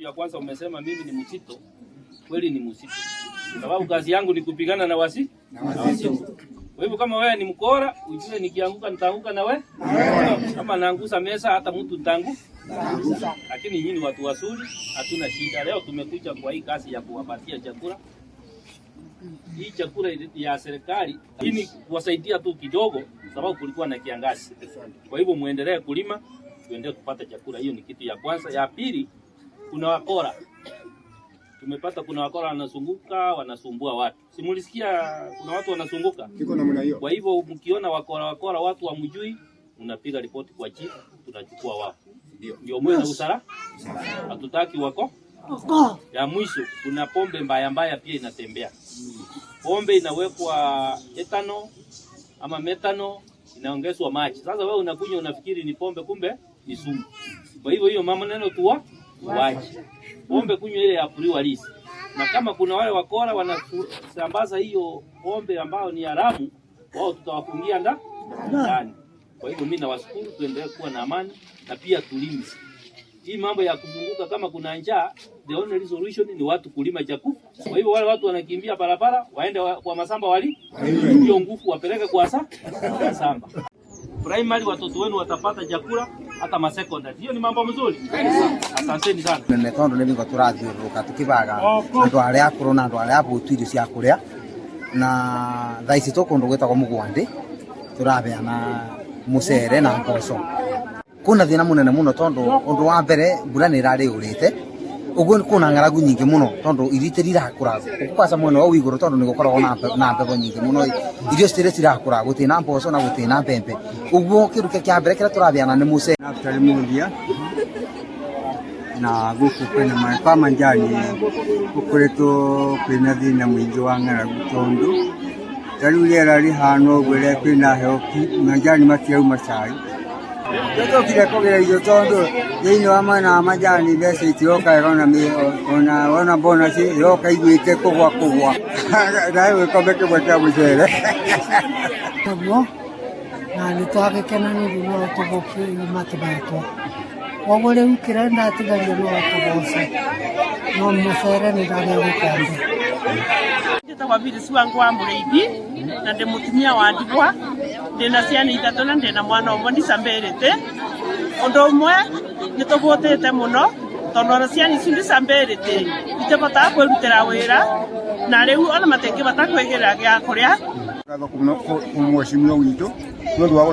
Kitu ya kwanza umesema mimi ni mzito, kweli ni mzito, sababu kazi yangu ni kupigana na wasi na wazito. Kwa hivyo kama wewe ni mkora, ujue nikianguka nitaanguka na wewe. Kama naangusa meza hata mtu ntangu. Lakini nyinyi watu wazuri, hatuna shida. Leo tumekuja kwa hii kazi ya kuwapatia chakula. Hii chakula ya serikali ni kuwasaidia tu kidogo, sababu kulikuwa na kiangazi. Kwa hivyo muendelee kulima, tuendelee kupata chakula. Hiyo ni kitu ya kwanza. Ya pili, kuna wakora tumepata, kuna wakora wanazunguka wanasumbua watu. Simulisikia kuna watu wanazunguka? Kiko namna hiyo. Kwa hivyo mkiona wakora wakora watu wamjui, mnapiga ripoti kwa chief, tunachukua wao. Ndio muwe na usalama. Hatutaki wako. Ya mwisho, kuna pombe mbaya mbaya pia inatembea. Pombe inawekwa ethanol ama methanol, inaongezwa maji. Sasa wewe unakunywa unafikiri ni pombe, kumbe ni sumu. Kwa hivyo hiyo maneno tuwa tuwache. Pombe kunywa ile ya breweries. Na kama kuna wale wakora wanasambaza hiyo pombe ambayo ni haramu, wao tutawafungia ndani. Kwa hivyo mimi nawashukuru, tuendelee kuwa na amani na pia tulime. Hii mambo ya kuzunguka kama kuna njaa, the only solution ni watu kulima chakula. Kwa hivyo wale watu wanakimbia barabara waende kwa masamba wali hiyo nguvu wapeleke kwa samba. Primary watoto wenu watapata chakula hata ma secondary. Hiyo ni mambo mzuri. Asanteni sana. Nene tondu nĩ bingo tũrathiũrũrũka tũkĩbaga andũ arĩa akũrũ na andũ arĩa abũtu irio cia kũrĩa na thaa ici tũ kũndũ gwĩtagwo Mũgwandĩ tũrabeana mũcere na mboco. Kwĩna thĩna mũnene mũno tondũ ũndũ wa mbere mbura nĩ ĩrarĩ yurĩte ũguo kwĩna ng'aragu nyingĩ mũno tondũ irio itirakũra gũkũ kwaca mwena wa igũrũ tondũ nĩ gũkoragwo na mbevo nyingĩ mũno irio citirĩ cirakũra gũtirĩ na mboco na gũtirĩ na mbembe ũguo kĩndũ kĩa mbere kĩrĩa tũrabeana nĩ mũcere. Naftali Mundia na guku kwina kwa manjani gukoretwo kwina thina mwingi wa ng'aragu tondu ta riu riera rihana ũguo rĩrĩa kwĩna heho manjani matirauma cai. Tũtũkire kũgĩra irio tondu thĩinĩ wa mwena wa majani mbeca itiroka wega ona ona bonus ĩroka iguĩte kũgwa kũgwa nawe gĩkombe kĩmwe kĩa mũcere. Naguo na nĩ twagĩkena nĩ ũndũ no tũgũkiuma tũhetwo koguo rĩu kĩrĩa ndatigaria no tũgoce no mũcere nĩ ndarĩa gĩkombe. Njĩtagwo Phyllis Wangu wa Mũrĩithi na ndĩ mũtumia wa ndigwa, ndĩna ciana 3 na ndĩna mwana ũmwe disability. Ũndũ ũmwe nĩ tũbũtĩte mũno tondũ ona ciana ici disability itibotaga kwĩrutĩra wĩra na rĩu ona matingĩbota kwĩgĩrĩra gĩa kũrĩa. Ngatho kũ mheshimiwa witũ nĩ ũndũ wa